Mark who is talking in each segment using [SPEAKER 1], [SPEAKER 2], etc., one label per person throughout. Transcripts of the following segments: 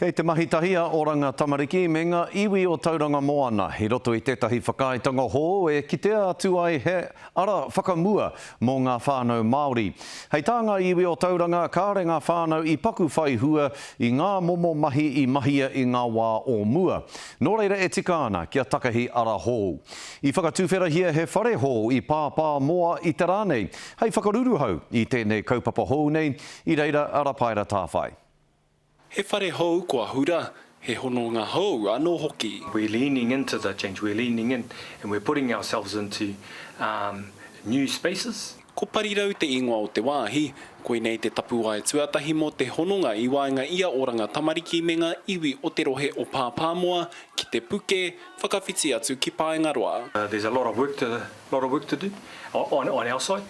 [SPEAKER 1] Kei te mahi tahi a Oranga Tamariki me ngā iwi o Tauranga Moana i roto i tētahi whakaaetanga hou e kitea atu ai he ara whakamua mō ngā whānau Māori. Hei tā ngā iwi o Tauranga, kāre ngā whānau i paku whai hua i ngā momo mahi i mahia i ngā wā o mua. Nō reira e tika ana kia takahi ara hou. I whakatuwherahia he whare hou i Pāpāmoa i te rā nei hei whakaruruhau i tēnei kaupapa hou nei, i reira a Rapaera Tāwhai.
[SPEAKER 2] He whare hou kua hura, he hononga hou anō hoki.
[SPEAKER 3] We're leaning into the change, we're leaning in and we're putting ourselves into new spaces.
[SPEAKER 2] Ko Parirau te ingoa o te wāhi, koinei te tapuwae tuatahi mō te hononga i waenga i a Oranga Tamariki me ngā iwi o te rohe o Pāpāmoa ki Te Puke, whakawhiti atu ki Paengaroa.
[SPEAKER 3] There's a lot of work to lot of work to do on on our side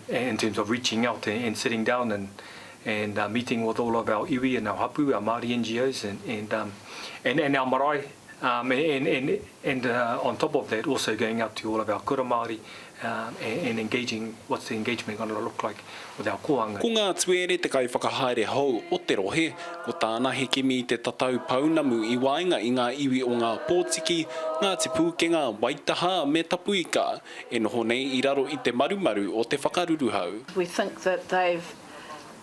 [SPEAKER 3] in terms of reaching out and sitting down and and meeting with all of our iwi and our hapu, our Māori NGOs and, and, um, and, and our marae. Um, and, and, and uh, on top of that, also going out to all of our kura Māori um, and, and engaging, what's the engagement going to look like with our kōhanga.
[SPEAKER 2] Ko Ngā Tuere te kaiwhakahaere hou o te rohe, ko tāna he kimi i te tatau pounamu i waenga i ngā iwi o Ngā Pōtiki, Ngāti Pūkenga, Waitaha me Tapuika, e noho nei i raro i te marumaru o te whakaruruhau.
[SPEAKER 4] We think that they've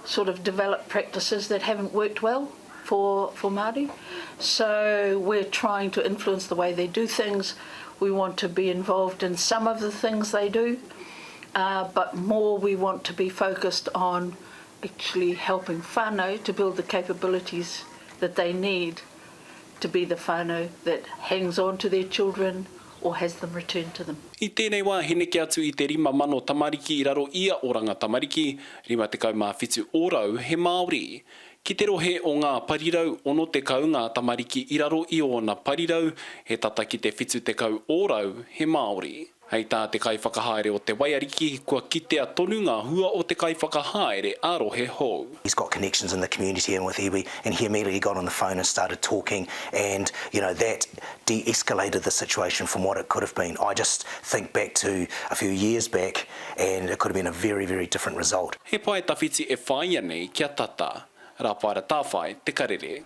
[SPEAKER 4] sort of developed practices that haven't worked well for, for Māori. So we're trying to influence the way they do things. We want to be involved in some of the things they do, uh, but more we want to be focused on actually helping whānau to build the capabilities that they need to be the whānau that hangs on to their children or has them returned to them.
[SPEAKER 2] I tēnei wā he neke atu i te 5,000 tamariki i raro i a Oranga Tamariki, 57 ōrau he Māori. Ki te rohe o Ngā Parirau, 60 ngā tamariki i raro i ōna parirau, he tata ki te 70 ōrau he Māori. Hei tā te kaiwhakahaere o Te Waiariki, kua kitea tonu ngā hua o te kaiwhakahaere ā-rohe hou.
[SPEAKER 5] He's got connections in the community and with iwi and he immediately got on the phone and started talking and you know that de-escalated the situation from what it could have been. I just think back to a few years back and it could have been a very, very different result.
[SPEAKER 2] He pae tawhiti e whāia nei kia tata. Rāpaera Tāwhai, Te Karere.